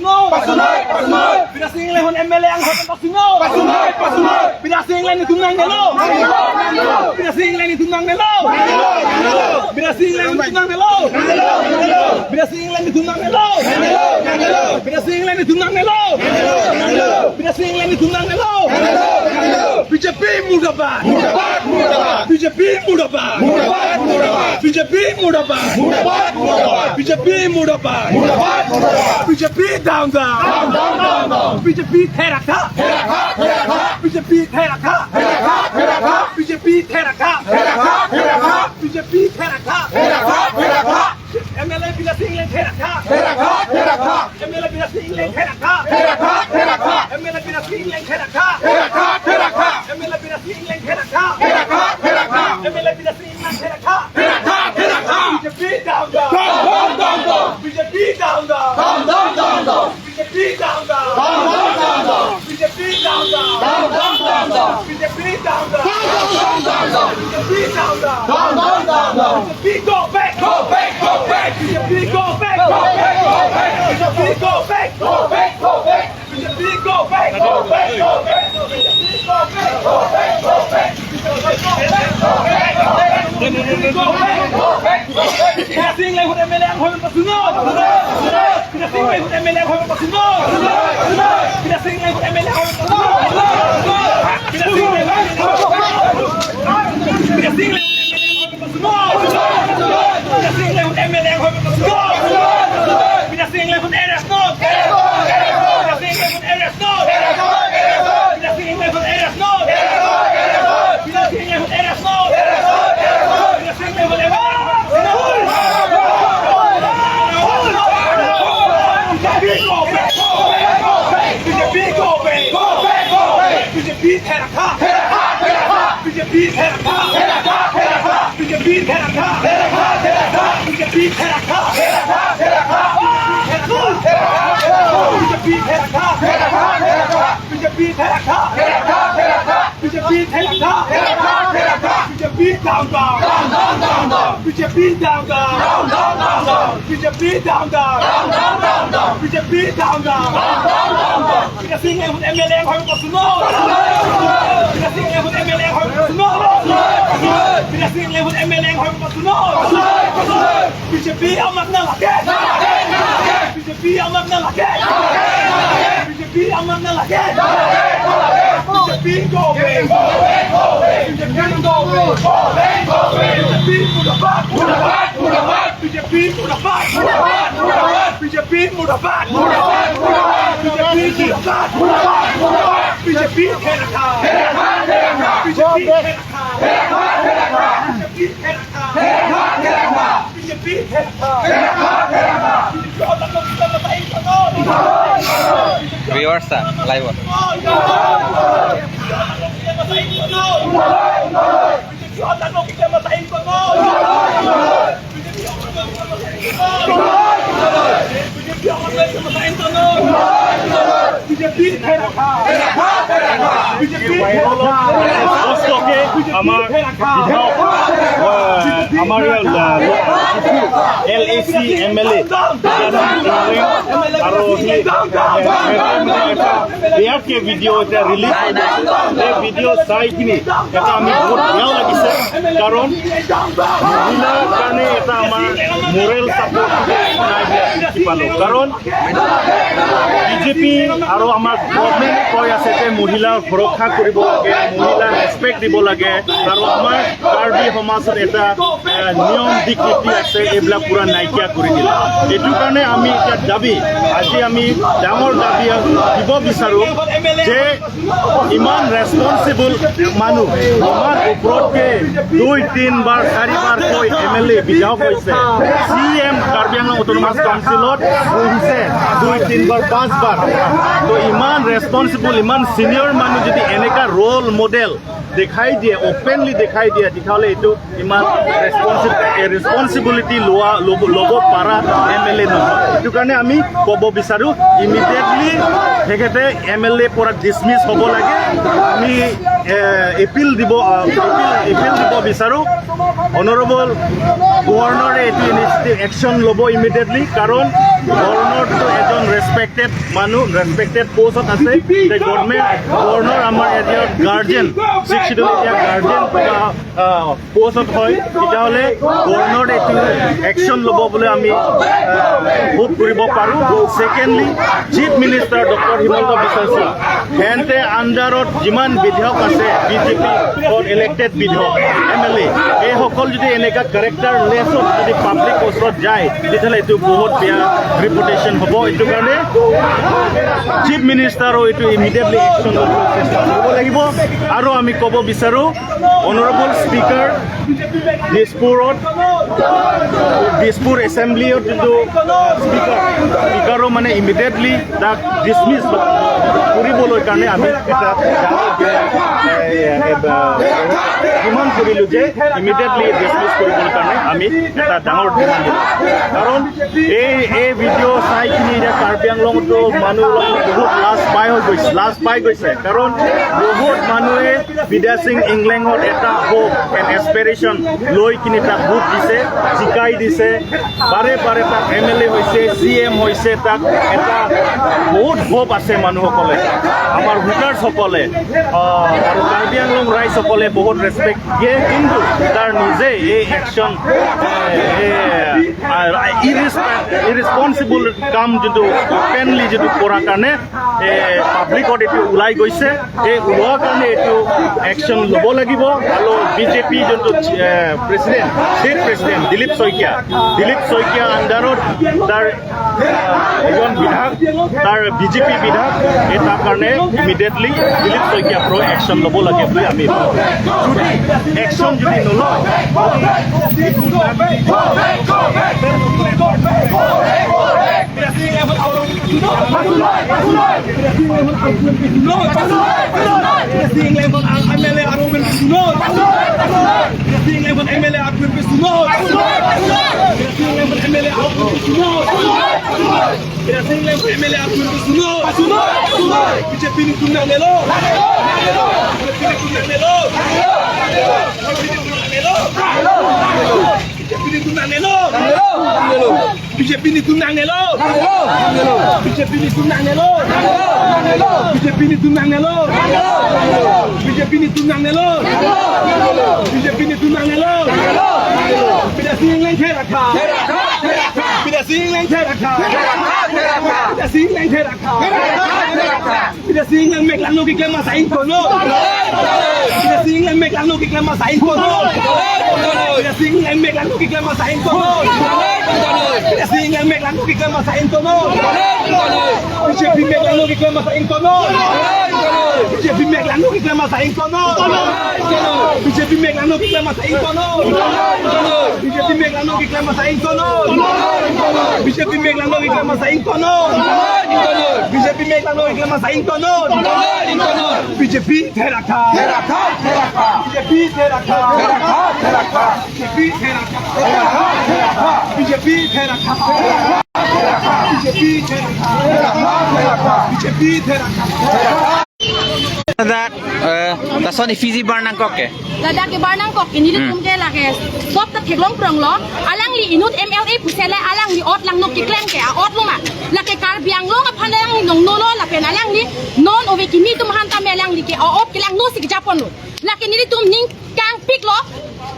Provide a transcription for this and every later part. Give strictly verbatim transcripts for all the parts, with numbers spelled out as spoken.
Pasunoi, pasunoi. Bidya Sing Engleng ahut M L A anghoi pasunoi. Pasunoi, pasunoi. Bidya Sing Engleng netum nangnelo. Bidya Sing Engleng netum nangnelo. Bidya Sing Engleng netum nangnelo. Bidya Sing Engleng netum nangnelo. Bidya Sing Engleng netum nangnelo. Bidya Sing Engleng netum nangnelo. B J P murdabad. Murdabad, murdabad. B J P murdabad. Murdabad, murdabad. B J P murdabad. Murdabad, murdabad. B J P murdabad. Murdabad, murdabad. B J P down, down. Down, down, down, down. B J P therak tha. Therak tha, therak tha. B J P therak tha. Therak tha, therak tha. B J P therak tha. Therak tha, therak tha. B J P therak tha. Therak tha, therak tha. M L A Bidya Sing Engleng therak tha. Therak tha, therak tha. M L A Bidya Sing Engleng therak tha. Therak tha, therak tha. M L A Bidya Sing Engleng therak tha. Therak tha, therak tha. M L A Bidya Sing Engleng therak tha. Therak tha, therak tha. M L A Bidya Sing Engleng therak tha. Therak tha, therak tha. B J P down, down. Down, down, down, down. B J P down, down. Down, down, down, down. B J P down, down. Down, down, down, down. B J P down, down. Down, down, down, down. B J P down, down. Down, down, down, down. B J P down, down. Down, down, down, down. B J P go back. Go back, go back. B J P go back. Go back, go back. B J P go back. Go back, go back. B J P go back. Go back, go back. B J P go back. Go back, go back. Bidya Sing Engleng ahut M L A anghoi pasunoi. Bidya Sing Engleng ahut M L A anghoi pasunoi. Bidya Sing Engleng ahut M L A anghoi pasunoi. Bidya Sing Engleng ahut M L A anghoi pasunoi. Bidya Sing Engleng ahut M L A anghoi pasunoi. Bidya Sing Engleng ahut M L A anghoi pasunoi. Bidya Sing Engleng ahut arrest non. Bidya Sing Engleng ahut arrest non. Bidya Sing Engleng ahut arrest non. Bidya Sing Engleng ahut arrest non. Bidya Sing Engleng ahut arrest non. B J P go back, go back, go back. B J P go back, go back, go back. B J P therak tha. Therak tha, therak tha. B J P therak tha. Therak tha, therak tha. B J P therak tha. Therak tha, therak tha. B J P therak tha. Therak tha, therak tha. B J P therak tha. Therak tha, therak tha. B J P therak tha. Therak tha, therak tha. B J P therak tha. Therak tha, therak tha. B J P down, down. Down, down, down, down. B J P down, down. Down, down, down, down. B J P down, down. Down, down, down, down. B J P down, down. Down, down, down, down. Bidya Sing Engleng ahut M L A anghoi pasunoi. Bidya Sing Engleng ahut M L A anghoi pasunoi. Bidya Sing Engleng ahut M L A anghoi pasunoi. B J P amat nangkep. B J P amat nangkep. B J P amat nangkep. B J P go away. Go away, go away. B J P go away. Go away, go away. B J P murdabad. Murdabad, murdabad. B J P murdabad. Murdabad, murdabad. B J P murdabad. Murdabad, murdabad. B J P murdabad. Murdabad, murdabad. B J P therak tha. Therak tha, therak tha. B J P therak tha. Therak tha, therak tha. B J P therak tha. Therak tha, therak tha. B J P therak tha. Therak tha, therak tha. Viewers, ah, live. স্পষ্টকে আমাৰ বিধায়ক, আহ, আমাৰ ইয়াৰ, আহ, এল এ C M L এ আৰু সি, এ, এ, এ, এ, এ, এ, এ, এ, এ, ভিডিঅ' এটা ৰিলিজ হৈ গৈছে। সেই ভিডিঅ' চাই কিনি এটা আমি বহুত বেয়াও লাগিছে, কাৰণ মহিলাৰ কাৰণে এটা আমাৰ মৰেল ছাপোৰ্ট নাই বুলি দেখি পালোঁ। কাৰণ বি জে পি আৰু আমাৰ গভৰ্ণমেণ্টে কৈ আছে যে মহিলাৰ সুৰক্ষা কৰিব লাগে, মহিলাক ৰেচপেক্ট দিব লাগে, আৰু আমাৰ কাৰ্বি সমাজত এটা, এ, নিয়ম ৰীতি নীতি আছে, এইবিলাক পূৰা নাইকিয়া কৰি দিলে। এইটো কাৰণে আমি এতিয়া দাবী, আজি আমি ডাঙৰ দাবী দিব বিচাৰোঁ যে ইমান ৰেচপনচিবল মানুহ, ইমান ওপৰতকে দুই, তিনিবাৰ, চাৰিবাৰকৈ এম এল এ, বিধায়ক হৈছে, চি এম কাৰ্বি আংলং অট'নমাছ কাউন্সিলত বহিছে দুই, তিনিবাৰ, পাঁচবাৰ। তো ইমান ৰেচপনচিবল, ইমান ছিনিয়ৰ মানুহ যদি এনেকা ৰ'ল মডেল দেখাই দিয়ে, অপেনলি দেখাই দিয়ে, তেতিয়াহ'লে এইটো ইমান ৰেচপনচিব-, এ, ৰেচপনচিবিলিটি লোৱা, ল'ব, ল'ব পাৰা এম এল এ নহয়। সেইটো কাৰণে আমি ক'ব বিচাৰোঁ, ইমিডিয়েটলি তেখেতে এম এল এ পৰা ডিছমিছ হ'ব লাগে। আমি, এ, এপিল দিব, আ, এপিল, এপিল দিব বিচাৰোঁ। অনাৰেবল গভৰ্ণৰে এইটো ইনিচিয়েটিভ একশ্যন ল'ব ইমিডিয়েটলি, কাৰণ গভৰ্ণৰটো এজন ৰেচপেক্টেড মানুহ, ৰেচপেক্টেড পোষ্টত আছে। তে গভৰ্ণমেণ্ট, গভৰ্ণৰ আমাৰ এৰিয়াৰ গাৰ্জেন, ছিক্স শ্বিডিউল এৰিয়াৰ গাৰ্জেন, পোষ্টত হয়, তেতিয়াহ'লে গভৰ্ণৰ এইটো একশ্যন ল'ব বুলি আমি, আহ, হোপ কৰিব পাৰোঁ। Secondly, chief minister doctor Himanta বিশ্ব শৰ্মা, সিহঁতে আণ্ডাৰত যিমান বিধায়ক আছে, বিজেপি ইলেক্টেড বিধায়ক, এম এল এ, এইসকল যদি এনেকা কেৰেক্টাৰলেছত যদি পাব্লিক ওচৰত যায়, তেতিয়াহ'লে এইটো বহুত বেয়া ৰেপুটেশ্যন হ'ব। এইটো কাৰণে চিফ মিনিষ্টাৰো এইটো ইমিডিয়েটলি একশ্যন ল'বলৈ চেষ্টা কৰিব লাগিব। আৰু আমি ক'ব বিচাৰোঁ, অনাৰেবল স্পীকাৰ, দিছপুৰত, দিছপুৰ এছেম্বলিৰ যোনটো স্পীকাৰ, স্পীকাৰো মানে ইমিডিয়েটলি তাক ডিছমিছ কৰিবলৈ কাৰণে আমি এটা ডাঙৰ, এ, এ, এ, ডিমাণ্ড কৰিলোঁ যে ইমিডিয়েটলি ডিছমিছ কৰিবলৈ কাৰণে আমি এটা ডাঙৰ ডিমাণ্ড দিলোঁ। কাৰণ এই, এই ভিডিঅ' চাই কিনি এতিয়া কাৰ্বি আংলঙতো মানুহ বহুত লাজ পাই হৈ গৈছে, লাজ পাই গৈছে। কাৰণ বহুত মানুহে বিদ্যা সিং ইংলেঙত এটা হোপ এণ্ড এছপিৰেশ্যন লৈ কিনি তাক ভোট দিছে, জিকাই দিছে, বাৰে বাৰে তাক এম এল এ হৈছে, চি এম হৈছে, তাক এটা বহুত হোপ আছে মানুহসকলে, আমাৰ ভোটাৰ্ছসকলে, আহ, আৰু কাৰ্বি আংলং ৰাইজসকলে বহুত ৰেচপেক্ট দিয়ে, কিন্তু তাৰ নিজে এই একশ্যন, এ, এ, আ, ইৰেচপে-, ইৰেচপনচিবল কাম যিটো অপেনলি যিটো কৰাৰ কাৰণে, এ, পাব্লিকত এইটো ওলাই গৈছে। এই ওলোৱাৰ কাৰণে এইটো একশ্যন ল'ব লাগিব। আৰু বিজেপি যোনটো, এ, প্ৰেচিডেণ্ট, ষ্টেট প্ৰেচিডেণ্ট দিলীপ শইকীয়া, দিলীপ শইকীয়া আণ্ডাৰত তাৰ এজন বিধায়ক, তাৰ বিজেপি বিধায়ক, এই তাৰ কাৰণে ইমিডিয়েটলি দিলীপ শইকীয়াৰ পৰা একশ্যন ল'ব লাগে বুলি আমি কওঁ। যদি একশ্যন যদি নলয়, বিদ্যা সিং ইংলেঙ এম এল এ আপ কৈ পেলাই শুনক। শুনক। বিজেপি নেতৃত্ব নাংনেলো। বিজেপি নেতৃত্ব নাংনেলো। বিজেপি নেতৃত্ব নাংনেলো। বিজেপি নেতৃত্ব নাংনেলো। বিজেপি নেতৃত্ব নাংনেলো। বিজেপি নেতৃত্ব নাংনেলো। বিজেপি নেতৃত্ব নাংনেলো। বিদ্যা সিং ইংলেঙ ঠেৰ ৰাখা। বিদ্যা সিং ইংলেঙ ঠেৰ ৰাখা। বিদ্যা সিং ইংলেঙ ঠেৰ ৰাখা। বিদ্যা সিং Ingleng meklangno keklem asain kono. Biddya Sing Engleng meklangno keklem asain kono. Biddya Sing Engleng meklangno keklem asain kono. Biddya Sing Engleng meklangno keklem asain kono. B J P meklangno keklem asain kono. B J P meklangno keklem asain kono. B J P meklangno keklem asain kono. B J P meklangno keklem asain kono. B J P meklangno keklem asain kono. B J P meklangno keklem asain kono. B J P ঠেৰ ৰাখা। ঠেৰ ৰাখা, ঠেৰ ৰাখা। B J P ঠেৰ ৰাখা। ঠেৰ ৰাখা, ঠেৰ ৰাখা। B J P ঠেৰ ৰাখা। ঠেৰ ৰাখা, ঠেৰ ৰাখা। B J P ঠেৰ ৰাখা। B J P ঠেৰ ৰাখা। ঠেৰ ৰাখা, ঠেৰ ৰাখা। B J P ঠেৰ ৰাখা। Ladak, eh, lason isi barnangkok ke? Ladak ke barnangkok ke, nelitum ke lake sop ta theklong pronglo, alangli inut M L A pusitame alangli ot langno keklem ke, a-ot lo ma. Lake Karbi Anglong aphan alangli nongno lo lapen alangli non ove kimi atum aphan tame alangli ke a-ot kelangno si kejapon lo. Lake nelitum ning kangpiklo,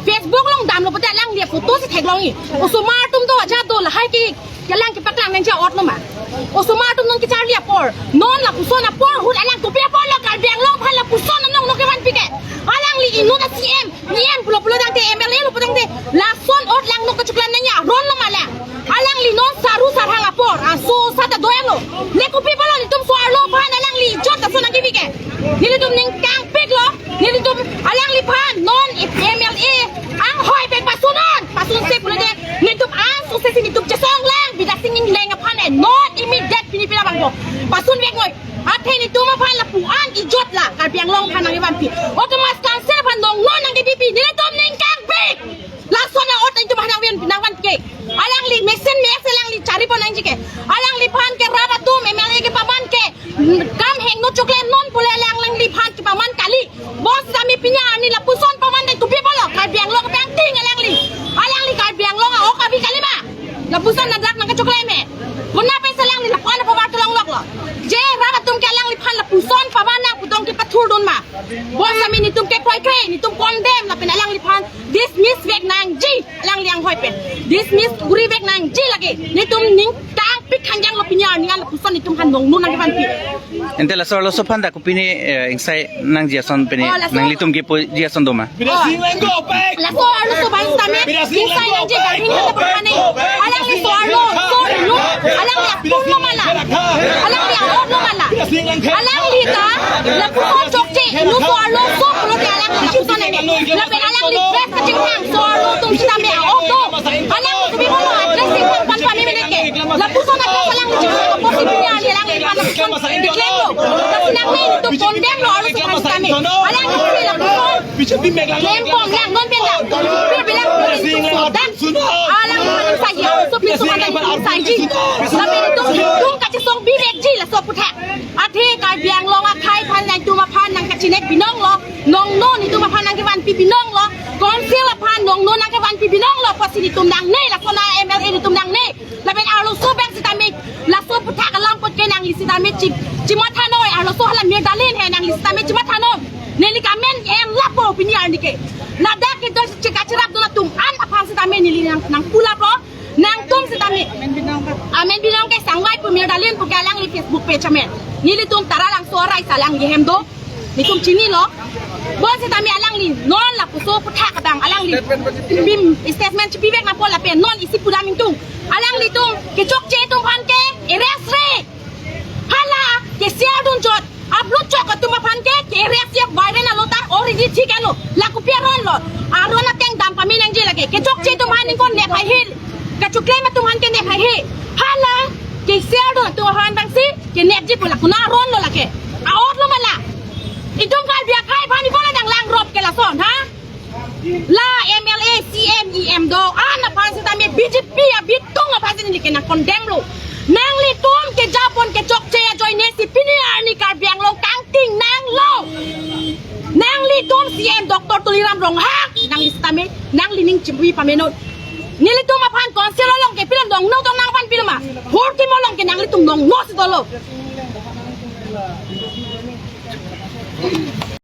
Facebook along damlo pute alangli photo si theklongji. Osomar atum do ajat do lahai ke kelang kepaklang nangji a-ot lo ma. Osomar atum non kecharli apor, non lapuson apor ahut alang kopi apor lo Karbi Anglong aphan lapuson anong lo kevanpi ke. Alangli inut a-C M, E M pulo pulo tangte, M L A lo pulo tangte, lason ot langno kechoklem nangji aron lo ma lang. Alangli non saru sarhang apor, aso sa ta do-et lo. Le kopi apot lo nelitum so-arlo aphan alangli ijot lason nangkepi ke. Nelitum ning kangpiklo, nelitum alangliphan non M L A anghoi pen pasun non, pasunse pulote nelitum angsose si nelitum chesong lang, Bidyasing Engleng aphan e, non immediate pini pila bangpo. Pasunvek noi. Athe nelitum aphan lapu-an ijot la Karbi Anglong aphan nangkevanpi. Autonomous Council aphan nongno nangkepipi, nelitum ning kangpik. Lason a-ot nelitum aphan nangvan, nangvan ke. Alangli mesen mes alangli charipon nangji ke. Alangliphan ke rat atum M L A kepaman ke kam hingno choklemnon pule alangliphan kepaman kali. Bonsitame pini arni lapuson paman dai kopi apot lo Karbi Anglong aphan ting alangli. Alangli Karbi Anglong a-ok avi kali ma. Lapuson ladak nangkechoklem he. Netum condemn lapen alangliphan dismiss vek nangji, alangli anghoi pen dismiss kuri vek nangji lake. Netum ning tangpik khangjang lo pini arni an lapuson netum aphan nongno nangkevanpi. Ante laso arloso aphan ta kopine, eh, ingsai nangji ason pine, oh, laso nanglitum kepoji ason doma? Oh. Laso arloso aphan sitame ingsai nangji, Garhing Handa aphan ne. Alangli so-arlo so inut, alangli apun lo ma la, alangli a-ok lo ma la. Alangli ta lapuson chokche inut so-arlo so pulote alangli lapuson nangji. Lapen alangli dress kachingthang so-arlo atum sitame a-ok do. Alangli sitame pulo a-dress chingthang pan pame mene ke. Lapuson a-dress alangli chingthang apotsi pini arni alangli aphan lapuson declare lo. Lasi nangne netum condemn lo arloso aphan sitame. Alangli si lapuson klembom lang non pen lang. Pir bilang pir bilang so dan alangli aphan ingsai ji, arloso pinso aphan ingsai ji. Lapen netum, netum kachesong bibek ji laso aphuthak. Athe Karbi Anglong akhei aphan nangtum aphan nangkachinek binong lo. Nongno netum aphan nangkevanpi binong lo. Council aphan nongno nangkevanpi binong lo. Apotsi netum nangne, laso na M L A netum nangne. Lapen arloso abang sitame laso aphuthak alam apot ke nangli sitame chi, chimatha noi, arloso hala mir dalin he, nangli sitame chimatha non. Neli kamen en lapo pini arni ke. Ladak kedo chekachirap dun atum an aphan sitame neli nang, nangpu lapo. Nangtum sitame amen binong ke Sangvai pu mir dalin pu ke alangli Facebook page amen. Nelitum Taralangso arai salang yehem do. Netum chinilo. Bon sitame alangli non lapuson aphuthak abang alangli bim statement chipivek nangpo lapen non isi pudam ingtung. Alanglitum kechokche atum aphan ke arrest re. Hala ke-share dun chot, upload chot atum aphan ke, ke-arrest ya viral alo ta already thik alo. La kopi aron lo? Aron ateng dam pame nangji lake. Kechokche atum aphan ingkon nep haihe. Kachoklem atum aphan ke nep haihe. Hala ke-share dun atum aphan abang si kenepji pu la kona aron lo lake? A-ok lo ma la? Itum Karbi akhei aphan ipo la dang langrop ke lason, ha? La M L A, C M, E M do an aphan sitame B J P abitung aphan si neli ke nang condemn lo. Nanglitum kejapon kechokche ajoine si pini arni Karbi Anglong kangting nanglo. Nanglitum C M Doctor Tuliram Ronghang nangli sitame nangli ning chibi pame non. Nelitum aphan council along ke pilo nongno tong nang aphan pilo ma? Hor kimo along ke nanglitum nongno si dolo.